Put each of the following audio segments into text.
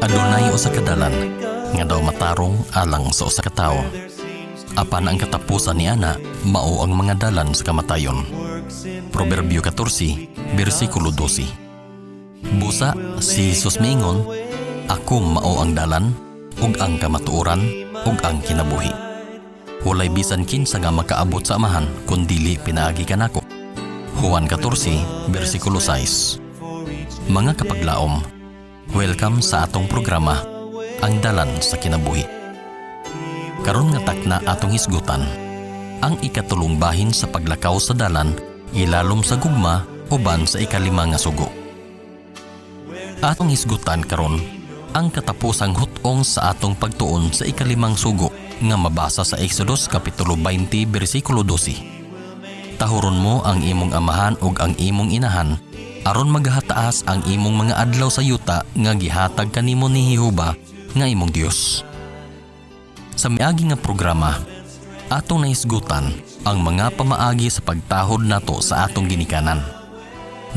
Adunay usa ka dalan nga daw matarong alang sa usa ka tawo. Apan ang katapusan ni ana mao ang mga dalan sa kamatayon. Proverbio 14, bersikulo 12. Busa si Jesus miingon, "Ako mao ang dalan ug ang kamatuoran ug ang kinabuhi. Walay bisan kinsa nga makaabot sa Amahan kun dili pinaagi kanako." Juan 14, bersikulo 6. Mga kapaglaom, welcome sa atong programa, Ang Dalan sa Kinabuhi. Karon nga takna, atong hisgutan ang ikatulong bahin sa paglakaw sa dalan ilalom sa gugma uban sa ikalima nga sugo. Atong hisgutan karon ang katapusang hut-ong sa atong pagtuon sa ikalimang sugo nga mabasa sa Exodus kapitulo 20 bersikulo 12. "Tahuron mo ang imong amahan ug ang imong inahan aron maghataas ang imong mga adlaw sa yuta nga gihatag kanimo ni Jehova nga imong Dios." Sa miagi nga programa, atong nahisgutan ang mga pamaagi sa pagtahod nato sa atong ginikanan.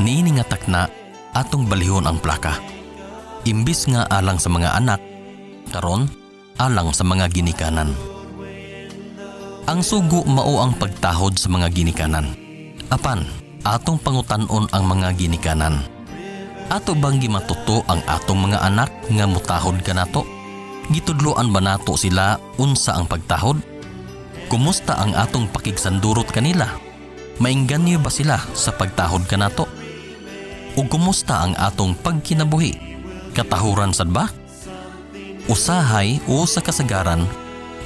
Niini nga takna, atong balihon ang plaka. Imbis nga alang sa mga anak, karon alang sa mga ginikanan. Ang sugo mao ang pagtahod sa mga ginikanan. Apan, atong pangutan-on ang mga ginikanan. Ato bang gimatuto ang atong mga anak nga mutahod kanato? Gitudloan ba nato sila unsa ang pagtahod? Kumusta ang atong pakigsandurot kanila? Maingganyo ba sila sa pagtahod kanato? Ug kumusta ang atong pagkinabuhi? Katahuran sad ba? Usahay o sa kasagaran,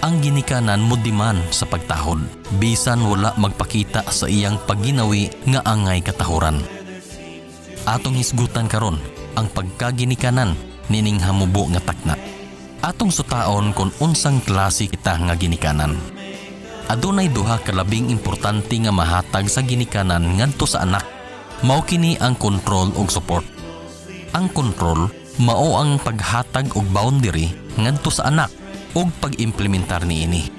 ang ginikanan mo demand sa pagtahod bisan wala magpakita sa iyang pagginawi nga angay katahuran. Atong hisgutan karon ang pagkaginikanan nining hamubo nga takna. Atong sutaon kung unsang klase kita nga ginikanan. Adunay duha ka labing importante nga mahatag sa ginikanan ngadto sa anak. Mao kini ang control ug support. Ang control mao ang paghatag og boundary ngadto sa anak ug pag-implementar niini.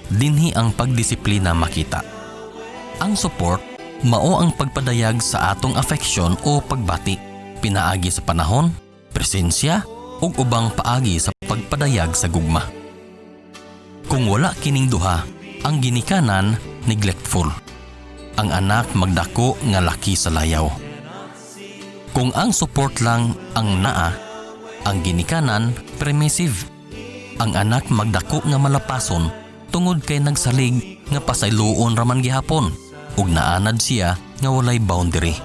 Dinhi ang pagdisiplina makita. Ang support mao ang pagpadayag sa atong affection o pagbati pinaagi sa panahon, presensya ug ubang paagi sa pagpadayag sa gugma. Kung wala kining duha, ang ginikanan neglectful. Ang anak magdako nga laki sa layaw. Kung ang support lang ang naa, ang ginikanan permissive. Ang anak magdako nga malapason tungod kay nagsalig nga pasayloon raman gihapon ug naanad siya nga walay boundary.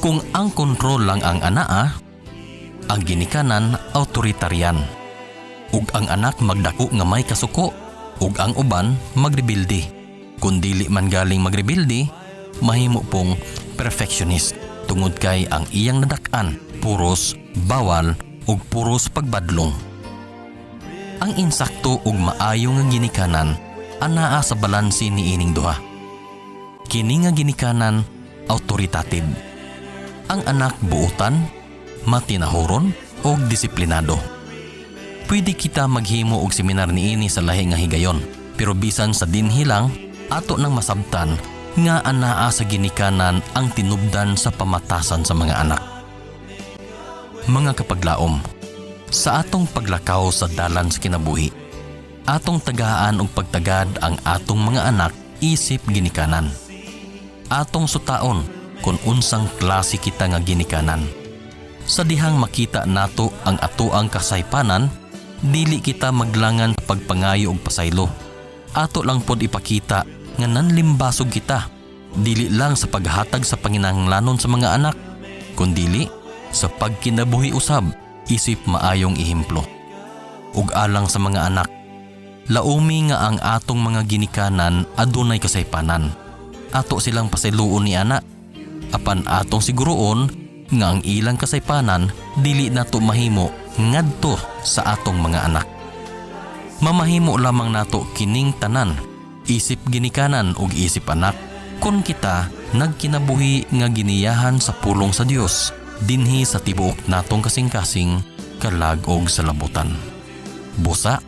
Kung ang control lang ang anaa, ang ginikanan authoritarian. Ug ang anak magdako nga may kasuko ug ang uban magrebilde. Kung dili man galing magrebilde, mahimo pong perfectionist tungod kay ang iyang nadak-an puros bawal ug puros pagbadlong. Ang insakto ug maayo nga ginikanan anaa sa balanse niining duha. Kini nga ginikanan authoritative. Ang anak buutan, matinahuron ug disiplinado. Pwede kita maghimo og seminar niini sa lahi nga higayon, pero bisan sa dinhi lang, ato nang masabtan nga anaa sa ginikanan ang tinubdan sa pamatasan sa mga anak. Mga kapaglaom, sa atong paglakaw sa dalan sa kinabuhi, atong tagaan og pagtagad ang atong mga anak isip ginikanan. Atong sutaon kung unsang klase kita nga ginikanan. Sa dihang makita nato ang atoang kasaypanan, dili kita maglangan pagpangayo og pasaylo. Ato lang pod ipakita nga nanlimbasog kita. Dili lang sa paghatag sa panginahanglanon sa mga anak, kundili sa pagkinabuhi usab isip maayong ehemplo. Ug alang sa mga anak, laumi nga ang atong mga ginikanan adunay kasaypanan. Ato silang pasayloon ni ana. Apan atong siguroon nga ang ilang kasaypanan dili nato mahimo ngadto sa atong mga anak. Mamahimo lamang nato kining tanan, isip ginikanan ug isip anak, kun kita nagkinabuhi nga giniyahan sa pulong sa Dios dinhi sa tibuok natong kasing-kasing, kalag og sa labutan. Busa,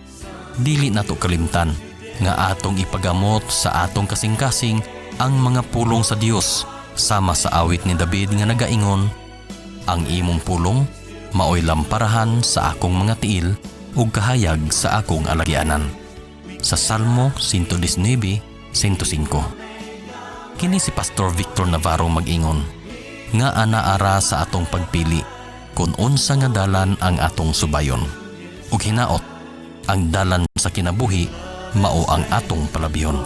dili nato kalimtan nga atong ipagamot sa atong kasing-kasing ang mga pulong sa Dios sama sa awit ni David nga nagaingon, "Ang imong pulong Maoy lamparahan sa akong mga tiil ug kahayag sa akong alagyanan. Sa Salmo 119, 105. Kini si Pastor Victor Navarro mag-ingon nga ana-ara sa atong pagpili kung unsa nga dalan ang atong subayon. Ug hinaot, ang dalan sa kinabuhi mao ang atong palabihon.